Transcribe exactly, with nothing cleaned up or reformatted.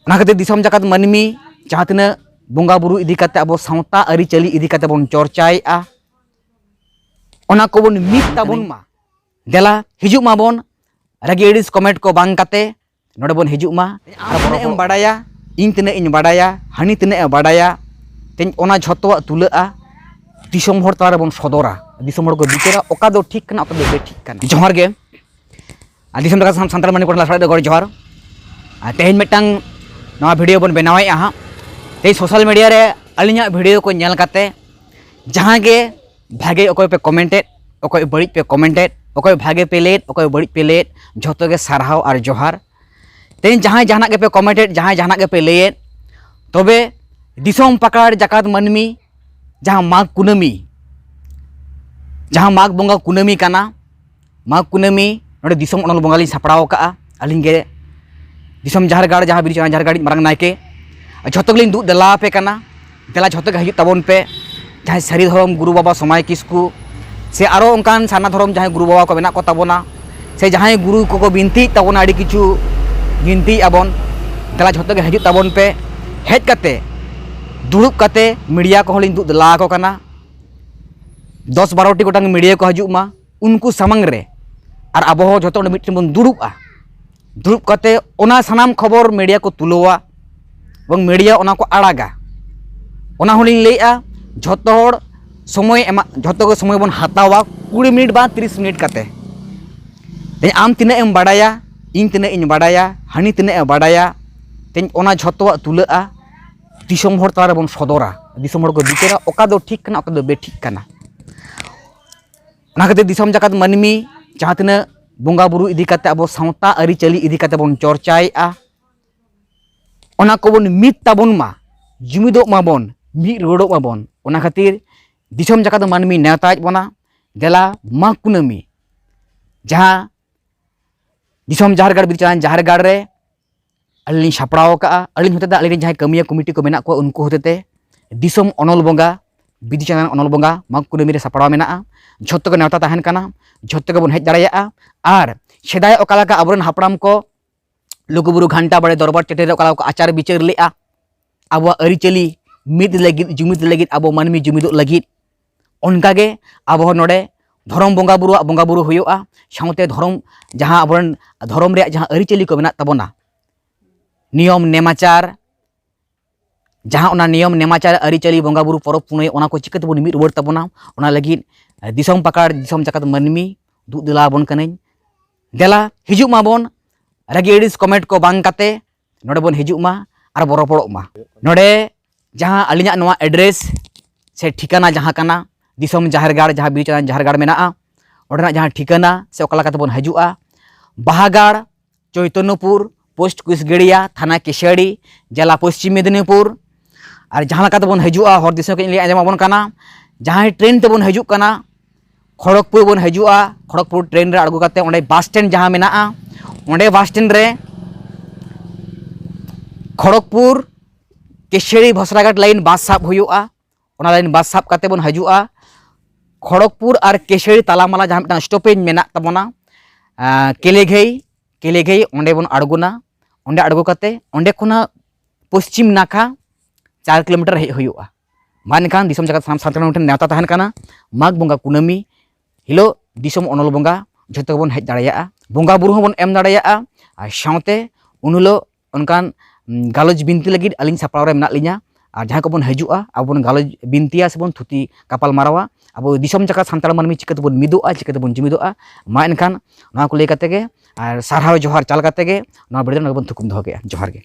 ᱚᱱᱟ ᱠᱷᱟᱹᱛᱤᱨ ᱫᱤᱥᱚᱢ ᱡᱟᱠᱟᱛ ᱢᱟᱹᱱᱢᱤ ᱡᱟᱦᱟᱸ ᱛᱤᱱᱟᱹᱜ ᱵᱚᱸᱜᱟ ᱵᱩᱨᱩ ᱤᱫᱤ ᱠᱟᱛᱮ, ᱟᱵᱚ ᱥᱟᱶᱛᱟ ᱟᱹᱨᱤᱪᱟᱹᱞᱤ ᱤᱫᱤ ᱠᱟᱛᱮ ᱵᱚᱱ ᱪᱚᱨᱪᱟᱭᱮᱫᱼᱟ, ᱚᱱᱟ ᱠᱚᱵᱚᱱ ᱢᱤᱫ ᱛᱟᱵᱚᱱ ᱢᱟ᱾ ᱫᱮᱞᱟ ᱦᱤᱡᱩᱜ ᱢᱟᱵᱚᱱ, ᱨᱟᱹᱜᱤ ᱟᱹᱲᱤᱥ ᱠᱚᱢᱮᱱᱴ ᱠᱚ ᱵᱟᱝ ᱠᱟᱛᱮ ᱱᱚᱰᱮ ᱵᱚᱱ ᱦᱤᱡᱩᱜ ᱢᱟ᱾ ᱟᱢ ᱛᱤᱱᱟᱹᱜ ᱮᱢ ᱵᱟᱲᱟᱭᱟ, ᱤᱧ ᱛᱤᱱᱟᱹᱜ ᱤᱧ ᱵᱟᱲᱟᱭᱟ, ᱦᱟᱹᱱᱤ ᱛᱤᱱᱟᱹᱜ ᱮ ᱵᱟᱲᱟᱭᱟ, ᱛᱮᱦᱮᱧ ᱚᱱᱟ ᱡᱷᱚᱛᱚᱣᱟᱜ ᱛᱩᱞᱟᱹᱜᱼᱟ, ᱫᱤᱥᱚᱢ ᱦᱚᱲ ᱛᱟᱞᱟ ᱨᱮᱵᱚᱱ ᱥᱚᱫᱚᱨᱟ, ᱫᱤᱥᱚᱢ ᱦᱚᱲ ᱠᱚ ᱵᱤᱪᱟᱹᱨᱟ ᱚᱠᱟ ᱫᱚ ᱴᱷᱤᱠ ᱠᱟᱱᱟ, ᱚᱠᱟ ᱫᱚ ᱵᱮᱴᱷᱤᱠ ᱠᱟᱱᱟ᱾ ᱡᱚᱦᱟᱨ ᱜᱮ᱾ ᱟᱨ ᱫᱤᱥᱚᱢ ᱞᱮᱠᱟ ᱥᱟᱱ-, ᱥᱟᱱᱛᱟᱲ ᱢᱟᱹᱱᱢᱤ ᱠᱚᱴᱷᱮᱱ ᱞᱟᱥᱟᱲᱦᱮᱫ ᱜᱚᱰ ᱡᱚᱦᱟᱨ᱾ ᱟᱨ ᱛᱮᱦᱮᱧ ᱢᱤᱫᱴᱟᱝ ᱱᱚᱣᱟ ᱵᱷᱤᱰᱤᱭᱳ ᱵᱚᱱ ᱵᱮᱱᱟᱣᱮᱫᱼᱟ ᱦᱟᱸᱜ᱾ ᱛᱮᱦᱮᱧ ᱥᱳᱥᱟᱞ ᱢᱤᱰᱤᱭᱟ ᱨᱮ ᱟᱹᱞᱤᱧᱟᱜ ᱵᱷᱤᱰᱤᱭᱳ ᱠᱚ ᱧᱮᱞ ᱠᱟᱛᱮ ᱡᱟᱦᱟᱸᱭ ᱜᱮ ᱵᱷᱟᱜᱮ ᱚᱠᱚᱭ ᱯᱮ ᱠᱚᱢᱮᱱᱴᱮᱫ, ᱚᱠᱚᱭ ᱵᱟᱹᱲᱤᱡ ᱯᱮ ᱠᱚᱢᱮᱱᱴᱮᱫ, ᱚᱠᱚᱭ ᱵᱷᱟᱜᱮ ᱯᱮ ᱞᱟᱹᱭᱮᱫ, ᱚᱠᱚᱭ ᱵᱟᱹᱲᱤᱡ ᱯᱮ ᱞᱟᱹᱭᱮᱫ, ᱡᱷᱚᱛᱚ ᱜᱮ ᱥᱟᱨᱦᱟᱣ ᱟᱨ ᱡᱚᱦᱟᱨ᱾ ᱛᱮᱦᱮᱧ ᱡᱟᱦᱟᱸᱭ ᱡᱟᱦᱟᱱᱟᱜ ᱜᱮᱯᱮ ᱠᱚᱢᱮᱱᱴᱮᱫ, ᱡᱟᱦᱟᱸᱭ ᱡᱟᱦᱟᱱᱟᱜ ᱜᱮᱯᱮ ᱞᱟᱹᱭᱮᱫ, ᱛᱚᱵᱮ ᱫᱤᱥᱚᱢ ᱯᱟᱠᱟᱲ ᱡᱟᱠᱟᱛ ᱢᱟᱹᱱᱢᱤ ᱡᱟᱦᱟᱸ ᱢᱟᱜᱽ ᱠᱩᱱᱟᱹᱢᱤ, ᱡᱟᱦᱟᱸ ᱢᱟᱜᱽ ᱵᱚᱸᱜᱟ ᱠᱩᱱᱟᱹᱢᱤ ᱠᱟᱱᱟ, ᱢᱟᱜᱽ ᱠᱩᱱᱟᱹᱢᱤ ᱱᱚᱰᱮ ᱫᱤᱥᱚᱢ ᱚᱱᱚᱞ ᱵᱚᱸᱜᱟ ᱞᱤᱧ ᱥᱟᱯᱲᱟᱣ ᱠᱟᱜᱼᱟ᱾ ᱟᱹᱞᱤᱧ ᱜᱮ ᱫᱤᱥᱚᱢ ᱡᱟᱦᱮᱨ ᱜᱟᱲ, ᱡᱟᱦᱟᱸ ᱵᱤᱨ ᱪᱟᱱᱟ ᱡᱟᱦᱮᱨ ᱜᱟᱲ ᱨᱤᱡ ᱢᱟᱨᱟᱝ ᱱᱟᱭᱠᱮ, ᱟᱨ ᱡᱷᱚᱛᱚ ᱜᱮᱞᱤᱧ ᱫᱩᱜ ᱫᱮᱞᱟ ᱟᱯᱮ ᱠᱟᱱᱟ᱾ ᱫᱮᱞᱟ ᱡᱷᱚᱛᱚ ᱜᱮ ᱦᱤᱡᱩᱜ ᱛᱟᱵᱚᱱ ᱯᱮ᱾ ᱡᱟᱦᱟᱸᱭ ᱥᱟᱹᱨᱤ ᱫᱷᱚᱨᱚᱢ ᱜᱩᱨᱩ ᱵᱟᱵᱟ ᱥᱚᱢᱟᱭ ᱠᱤᱥᱠᱩ ᱥᱮ ᱟᱨᱚ ᱚᱱᱠᱟᱱ ᱥᱟᱨᱱᱟ ᱫᱷᱚᱨᱚᱢ ᱡᱟᱦᱟᱸᱭ ᱜᱩᱨᱩ ᱵᱟᱵᱟ ᱠᱚ ᱢᱮᱱᱟᱜ ᱠᱚ ᱛᱟᱵᱚᱱᱟ, ᱥᱮ ᱡᱟᱦᱟᱸᱭ ᱜᱩᱨᱩ ᱠᱚᱠᱚ ᱵᱤᱱᱛᱤᱭᱮᱫ ᱛᱟᱵᱚᱱᱟ, ᱟᱹᱰᱤ ᱠᱤᱪᱷᱩ ᱵᱤᱱᱛᱤᱭᱮᱫ ᱟᱵᱚᱱ, ᱫᱮᱞᱟ ᱡᱷᱚᱛᱚ ᱜᱮ ᱦᱤᱡᱩᱜ ᱛᱟᱵᱚᱱ ᱯᱮ᱾ ᱦᱮᱡ ᱠᱟᱛᱮ ᱫᱩᱲᱩᱵ ᱠᱟᱛᱮ ᱢᱤᱰᱤᱭᱟ ᱠᱚᱦᱚᱸ ᱞᱤᱧ ᱫᱩᱜ ᱫᱮᱞᱟ ᱟᱠᱚ ᱠᱟᱱᱟ᱾ ᱫᱚᱥ ᱵᱟᱨᱚ ᱴᱤ ᱜᱚᱴᱟᱝ ᱢᱤᱰᱤᱭᱟ ᱠᱚ ᱦᱤᱡᱩᱜ ᱢᱟ ᱩᱱᱠᱩ ᱥᱟᱢᱟᱝ ᱨᱮ, ᱟᱨ ᱟᱵᱚ ᱦᱚᱸ ᱡᱷᱚᱛᱚ ᱚᱸᱰᱮ ᱢᱤᱫ ᱴᱷᱮᱱ ᱵᱚᱱ ᱫᱩᱲᱩᱵᱼᱟ᱾ ᱫᱩᱲᱩᱵ ᱠᱟᱛᱮ ᱚᱱᱟ ᱥᱟᱱᱟᱢ ᱠᱷᱚᱵᱚᱨ ᱢᱤᱰᱤᱭᱟ ᱠᱚ ᱛᱩᱞᱟᱹᱣᱟ ᱮᱵᱚᱝ ᱢᱤᱰᱤᱭᱟ ᱚᱱᱟ ᱠᱚ ᱟᱲᱟᱜᱟ᱾ ᱚᱱᱟ ᱦᱚᱸᱞᱤᱧ ᱞᱟᱹᱭᱮᱫᱼᱟ, ᱡᱷᱚᱛᱚ ᱦᱚᱲ ᱥᱚᱢᱚᱭ ᱮᱢᱟ, ᱡᱷᱚᱛᱚ ᱜᱮ ᱥᱚᱢᱚᱭ ᱵᱚᱱ ᱦᱟᱛᱟᱣᱟ ᱠᱩᱲᱤ ᱢᱤᱱᱤᱴ ᱵᱟᱝ ᱛᱤᱨᱤᱥ ᱢᱤᱱᱤᱴ ᱠᱟᱛᱮ᱾ ᱛᱮᱦᱮᱧ ᱟᱢ ᱛᱤᱱᱟᱹᱜ ᱮᱢ ᱵᱟᱲᱟᱭᱟ, ᱤᱧ ᱛᱤᱱᱟᱹᱜ ᱤᱧ ᱵᱟᱲᱟᱭᱟ, ᱦᱟᱹᱱᱤ ᱛᱤᱱᱟᱹᱜ ᱮ ᱵᱟᱲᱟᱭᱟ, ᱛᱮᱦᱮᱧ ᱚᱱᱟ ᱡᱷᱚᱛᱚᱣᱟᱜ ᱛᱩᱞᱟᱹᱜᱼᱟ, ᱫᱤᱥᱚᱢ ᱦᱚᱲ ᱛᱟᱞᱟ ᱨᱮᱵᱚᱱ ᱥᱚᱫᱚᱨᱟ, ᱫᱤᱥᱚᱢ ᱦᱚᱲ ᱠᱚ ᱵᱤᱪᱟᱹᱨᱟ ᱚᱠᱟ ᱫᱚ ᱴᱷᱤᱠ ᱠᱟᱱᱟ, ᱚᱠᱟ ᱫᱚ ᱵᱮᱴᱷᱤᱠ ᱠᱟᱱᱟ᱾ ᱚᱱᱟ ᱠᱷᱟᱹᱛᱤᱨ ᱫᱤᱥᱚᱢ ᱡᱟᱠᱟᱛ ᱢᱟᱹᱱᱢᱤ ᱡᱟᱦᱟᱸ ᱛᱤᱱᱟᱹᱜ ᱵᱚᱸᱜᱟ ᱵᱩᱨᱩ ᱤᱫᱤ ᱠᱟᱛᱮ, ᱟᱵᱚ ᱥᱟᱶᱛᱟ ᱟᱹᱨᱤᱪᱟᱹᱞᱤ ᱤᱫᱤ ᱠᱟᱛᱮ ᱵᱚᱱ ᱪᱚᱨᱪᱟᱭᱮᱫᱼᱟ, ᱚᱱᱟ ᱠᱚᱵᱚᱱ ᱢᱤᱫ ᱛᱟᱵᱚᱱ ᱢᱟ, ᱡᱩᱢᱤᱫᱚᱜ ᱢᱟᱵᱚᱱ, ᱢᱤᱫ ᱨᱩᱣᱟᱹᱲᱚᱜ ᱢᱟᱵᱚᱱ᱾ ᱚᱱᱟ ᱠᱷᱟᱹᱛᱤᱨ ᱫᱤᱥᱚᱢ ᱡᱟᱠᱟᱛ ᱢᱟᱹᱱᱢᱤ ᱱᱮᱣᱛᱟᱭᱮᱫ ᱵᱚᱱᱟ, ᱫᱮᱞᱟ ᱢᱟᱜᱽ ᱠᱩᱱᱟᱹᱢᱤ, ᱡᱟᱦᱟᱸ ᱫᱤᱥᱚᱢ ᱡᱟᱦᱮᱨ ᱜᱟᱲ, ᱵᱤᱨ ᱪᱟᱞᱟᱱ ᱡᱟᱦᱮᱨ ᱜᱟᱲ ᱨᱮ ᱟᱹᱞᱤᱧ ᱞᱤᱧ ᱥᱟᱯᱲᱟᱣ ᱟᱠᱟᱫᱼᱟ᱾ ᱟᱹᱞᱤᱧ ᱦᱚᱛᱮᱛᱮ, ᱟᱹᱞᱤᱧ ᱨᱮᱱ ᱡᱟᱦᱟᱸᱭ ᱠᱟᱹᱢᱤᱭᱟᱹ ᱠᱚᱢᱤᱴᱤ ᱠᱚ ᱢᱮᱱᱟᱜ ᱠᱚᱣᱟ, ᱩᱱᱠᱩ ᱦᱚᱛᱮᱛᱮ ᱫᱤᱥᱚᱢ ᱚᱱᱚᱞ ᱵᱚᱸᱜᱟ ᱵᱤᱫᱩ ᱪᱟᱸᱫᱟᱱ ᱚᱱᱚᱞ ᱵᱚᱸᱜᱟ ᱢᱟᱜᱽ ᱠᱩᱱᱟᱹᱢᱤ ᱨᱮ ᱥᱟᱯᱲᱟᱣ ᱢᱮᱱᱟᱜᱼᱟ᱾ ᱡᱷᱚᱛᱚ ᱜᱮ ᱱᱮᱣᱛᱟ ᱛᱟᱦᱮᱱ ᱠᱟᱱᱟ, ᱡᱷᱚᱛᱚ ᱜᱮᱵᱚᱱ ᱦᱮᱡ ᱫᱟᱲᱮᱭᱟᱜᱼᱟ᱾ ᱟᱨ ᱥᱮᱫᱟᱭ ᱚᱠᱟ ᱞᱮᱠᱟ ᱟᱵᱚᱨᱮᱱ ᱦᱟᱯᱲᱟᱢ ᱠᱚ ᱞᱩᱜᱩᱵᱩᱨᱩ ᱜᱷᱟᱱᱴᱟ ᱵᱟᱲᱮ ᱫᱚᱨᱵᱟᱨ ᱪᱟᱹᱴᱟᱹᱱᱤ ᱨᱮ ᱚᱠᱟ ᱞᱮᱠᱟ ᱠᱚ ᱟᱪᱟᱨ ᱵᱤᱪᱟᱹᱨ ᱞᱮᱫᱼᱟ, ᱟᱵᱚᱣᱟᱜ ᱟᱹᱨᱤᱪᱟᱹᱞᱤ ᱢᱤᱫ ᱞᱟᱹᱜᱤᱫ, ᱡᱩᱢᱤᱫ ᱞᱟᱹᱜᱤᱫ, ᱟᱵᱚ ᱢᱟᱹᱱᱢᱤ ᱡᱩᱢᱤᱫᱚᱜ ᱞᱟᱹᱜᱤᱫ, ᱚᱱᱠᱟᱜᱮ ᱟᱵᱚ ᱦᱚᱸ ᱱᱚᱰᱮ ᱫᱷᱚᱨᱚᱢ ᱵᱚᱸᱜᱟ ᱵᱩᱨᱩᱣᱟᱜ ᱵᱚᱸᱜᱟ ᱵᱩᱨᱩ ᱦᱩᱭᱩᱜᱼᱟ, ᱥᱟᱶᱛᱮ ᱫᱷᱚᱨᱚᱢ, ᱡᱟᱦᱟᱸ ᱟᱵᱚᱨᱮᱱ ᱫᱷᱚᱨᱚᱢ ᱨᱮᱭᱟᱜ ᱡᱟᱦᱟᱸ ᱟᱹᱨᱤᱪᱟᱹᱞᱤ ᱠᱚ ᱢᱮᱱᱟᱜ ᱛᱟᱵᱚᱱᱟ, ᱱᱤᱭᱚᱢ ᱱᱮᱢᱟᱪᱟᱨ, ᱡᱟᱦᱟᱸ ᱚᱱᱟ ᱱᱤᱭᱚᱢ ᱱᱮᱢᱟᱪᱟᱨ, ᱟᱹᱨᱤᱪᱟᱹᱞᱤ, ᱵᱚᱸᱜᱟ ᱵᱩᱨᱩ, ᱯᱚᱨᱚᱵᱽ ᱯᱩᱱᱟᱹᱭ, ᱚᱱᱟ ᱠᱚ ᱪᱤᱠᱟᱹ ᱛᱮᱵᱚᱱ ᱢᱤᱫ ᱨᱩᱣᱟᱹᱲ ᱛᱟᱵᱚᱱᱟ, ᱚᱱᱟ ᱞᱟᱹᱜᱤᱫ ᱫᱤᱥᱚᱢ ᱯᱟᱠᱟᱲ, ᱫᱤᱥᱚᱢ ᱡᱟᱠᱟᱛ ᱢᱟᱹᱱᱢᱤ ᱫᱩᱜ ᱫᱮᱞᱟ ᱟᱵᱚᱱ ᱠᱟᱹᱱᱟᱹᱧ᱾ ᱫᱮᱞᱟ ᱦᱤᱡᱩᱜ ᱢᱟᱵᱚᱱ, ᱨᱟᱹᱜᱤ ᱟᱹᱲᱤᱥ ᱠᱚᱢᱮᱱᱴ ᱠᱚ ᱵᱟᱝ ᱠᱟᱛᱮ ᱱᱚᱰᱮ ᱵᱚᱱ ᱦᱤᱡᱩᱜ ᱢᱟ ᱟᱨ ᱵᱚᱱ ᱨᱚᱯᱚᱲᱚᱜ ᱢᱟ᱾ ᱱᱚᱰᱮ ᱡᱟᱦᱟᱸ ᱟᱹᱞᱤᱧᱟᱜ ᱱᱚᱣᱟ ᱮᱰᱨᱮᱥ ᱥᱮ ᱴᱷᱤᱠᱟᱹᱱᱟ ᱡᱟᱦᱟᱸ ᱠᱟᱱᱟ, ᱫᱤᱥᱚᱢ ᱡᱟᱦᱮᱨ ᱜᱟᱲ, ᱡᱟᱦᱟᱸ ᱵᱤᱨ ᱪᱟᱸᱫᱟᱱ ᱡᱟᱦᱮᱨ ᱜᱟᱲ ᱢᱮᱱᱟᱜᱼᱟ, ᱚᱸᱰᱮᱱᱟᱜ ᱡᱟᱦᱟᱸ ᱴᱷᱤᱠᱟᱹᱱᱟ ᱥᱮ ᱚᱠᱟ ᱞᱮᱠᱟ ᱛᱮᱵᱚᱱ ᱦᱤᱡᱩᱜᱼᱟ, ᱵᱟᱦᱟᱜᱟᱲ, ᱪᱳᱭᱛᱚᱱᱱᱚᱯᱩᱨ, ᱯᱳᱥᱴ ᱠᱩᱥᱜᱮᱲᱤᱭᱟ, ᱛᱷᱟᱱᱟ ᱠᱮᱥᱤᱭᱟᱲᱤ, ᱡᱮᱞᱟ ᱯᱚᱥᱪᱤᱢ ᱢᱮᱫᱤᱱᱤᱯᱩᱨ᱾ ᱟᱨ ᱡᱟᱦᱟᱸ ᱞᱮᱠᱟ ᱛᱮᱵᱚᱱ ᱦᱤᱡᱩᱜᱼᱟ, ᱦᱚᱨ ᱫᱤᱥᱟᱹ ᱠᱟᱹᱡ ᱞᱟᱹᱭ ᱟᱸᱡᱚᱢ ᱟᱵᱚᱱ ᱠᱟᱱᱟ, ᱡᱟᱦᱟᱸᱭ ᱴᱨᱮᱱ ᱛᱮᱵᱚᱱ ᱦᱤᱡᱩᱜ ᱠᱟᱱᱟ, ᱠᱷᱚᱲᱚᱜᱽᱯᱩᱨ ᱵᱚᱱ ᱦᱤᱡᱩᱜᱼᱟ, ᱠᱷᱚᱲᱚᱜᱽᱯᱩᱨ ᱴᱨᱮᱱ ᱨᱮ ᱟᱬᱜᱚ ᱠᱟᱛᱮ ᱚᱸᱰᱮ ᱵᱟᱥ ᱥᱴᱮᱱᱰ ᱡᱟᱦᱟᱸ ᱢᱮᱱᱟᱜᱼᱟ, ᱚᱸᱰᱮ ᱵᱟᱥ ᱥᱴᱮᱱᱰ ᱨᱮ ᱠᱷᱚᱲᱚᱜᱽᱯᱩᱨ ᱠᱮᱥᱤᱭᱟᱲᱤ ᱵᱷᱚᱥᱨᱟᱜᱷᱟᱴ ᱞᱟᱭᱤᱱ ᱵᱟᱥ ᱥᱟᱵ ᱦᱩᱭᱩᱜᱼᱟ᱾ ᱚᱱᱟ ᱞᱟᱭᱤᱱ ᱵᱟᱥ ᱥᱟᱵ ᱠᱟᱛᱮ ᱵᱚᱱ ᱦᱤᱡᱩᱜᱼᱟ᱾ ᱠᱷᱚᱲᱚᱜᱽᱯᱩᱨ ᱟᱨ ᱠᱮᱥᱤᱭᱟᱲᱤ ᱛᱟᱞᱟᱢᱟᱞᱟ ᱡᱟᱦᱟᱸ ᱢᱤᱫᱴᱟᱝ ᱥᱴᱚᱯᱮᱡᱽ ᱢᱮᱱᱟᱜ ᱛᱟᱵᱚᱱᱟ, ᱟᱸ, ᱠᱮᱞᱮᱜᱷᱟᱹᱭ, ᱠᱮᱞᱮᱜᱷᱟᱹᱭ, ᱚᱸᱰᱮ ᱵᱚᱱ ᱟᱬᱜᱚᱱᱟ᱾ ᱚᱸᱰᱮ ᱟᱬᱜᱚ ᱠᱟᱛᱮ ᱚᱸᱰᱮ ᱠᱷᱚᱱᱟᱜ ᱯᱚᱥᱪᱤᱢ ᱱᱟᱠᱷᱟ ᱪᱟᱨ ᱠᱤᱞᱳᱢᱤᱴᱟᱨ ᱦᱮᱡ ᱦᱩᱭᱩᱜᱼᱟ᱾ ᱢᱟ ᱮᱱᱠᱷᱟᱱ ᱫᱤᱥᱚᱢ ᱡᱟᱠᱟᱛ ᱥᱟᱱᱟᱢ ᱥᱟᱱᱛᱟᱲ ᱴᱷᱮᱱ ᱱᱮᱣᱛᱟ ᱛᱟᱦᱮᱱ ᱠᱟᱱᱟ, ᱢᱟᱜᱽ ᱵᱚᱸᱜᱟ ᱠᱩᱱᱟᱹᱢᱤ ᱦᱤᱞᱳᱜ ᱫᱤᱥᱚᱢ ᱚᱱᱚᱞ ᱵᱚᱸᱜᱟ ᱡᱷᱚᱛᱚ ᱜᱮᱵᱚᱱ ᱦᱮᱡ ᱫᱟᱲᱮᱭᱟᱜᱼᱟ, ᱵᱚᱸᱜᱟ ᱵᱩᱨᱩ ᱦᱚᱸᱵᱚᱱ ᱮᱢ ᱫᱟᱲᱮᱭᱟᱜᱼᱟ, ᱟᱨ ᱥᱟᱶᱛᱮ ᱩᱱ ᱦᱤᱞᱳᱜ ᱚᱱᱠᱟᱱ, ᱩᱢ, ᱜᱟᱞᱚᱪ ᱵᱤᱱᱛᱤ ᱞᱟᱹᱜᱤᱫ ᱟᱹᱞᱤᱧ ᱥᱟᱯᱲᱟᱣ ᱨᱮ ᱢᱮᱱᱟᱜ ᱞᱤᱧᱟ᱾ ᱟᱨ ᱡᱟᱦᱟᱸᱭ ᱠᱚᱵᱚᱱ ᱦᱤᱡᱩᱜᱼᱟ, ᱟᱵᱚ ᱵᱚᱱ ᱜᱟᱞᱚᱪ ᱵᱤᱱᱛᱤᱭᱟ ᱥᱮᱵᱚᱱ ᱛᱷᱩᱛᱤ ᱠᱟᱯᱟᱞ ᱢᱟᱨᱟᱣᱟ, ᱟᱵᱚ ᱫᱤᱥᱚᱢ ᱡᱟᱠᱟᱛ ᱥᱟᱱᱛᱟᱲ ᱢᱟᱹᱱᱢᱤ ᱪᱤᱠᱟᱹ ᱛᱮᱵᱚᱱ ᱢᱤᱫᱚᱜᱼᱟ, ᱪᱤᱠᱟᱹ ᱛᱮᱵᱚᱱ ᱡᱩᱢᱤᱫᱚᱜᱼᱟ᱾ ᱢᱟ ᱮᱱᱠᱷᱟᱱ ᱱᱚᱣᱟ ᱠᱚ ᱞᱟᱹᱭ ᱠᱟᱛᱮ ᱜᱮ ᱟᱨ ᱥᱟᱨᱦᱟᱣ ᱡᱚᱦᱟᱨ ᱪᱟᱞ ᱠᱟᱛᱮ ᱜᱮ ᱱᱚᱣᱟ ᱵᱷᱤᱰᱤᱭᱳ ᱱᱚᱰᱮ ᱵᱚᱱ ᱛᱷᱩᱠᱩᱢ ᱫᱚᱦᱚ ᱠᱮᱫᱼᱟ᱾ ᱡᱚᱦᱟᱨ ᱜᱮ᱾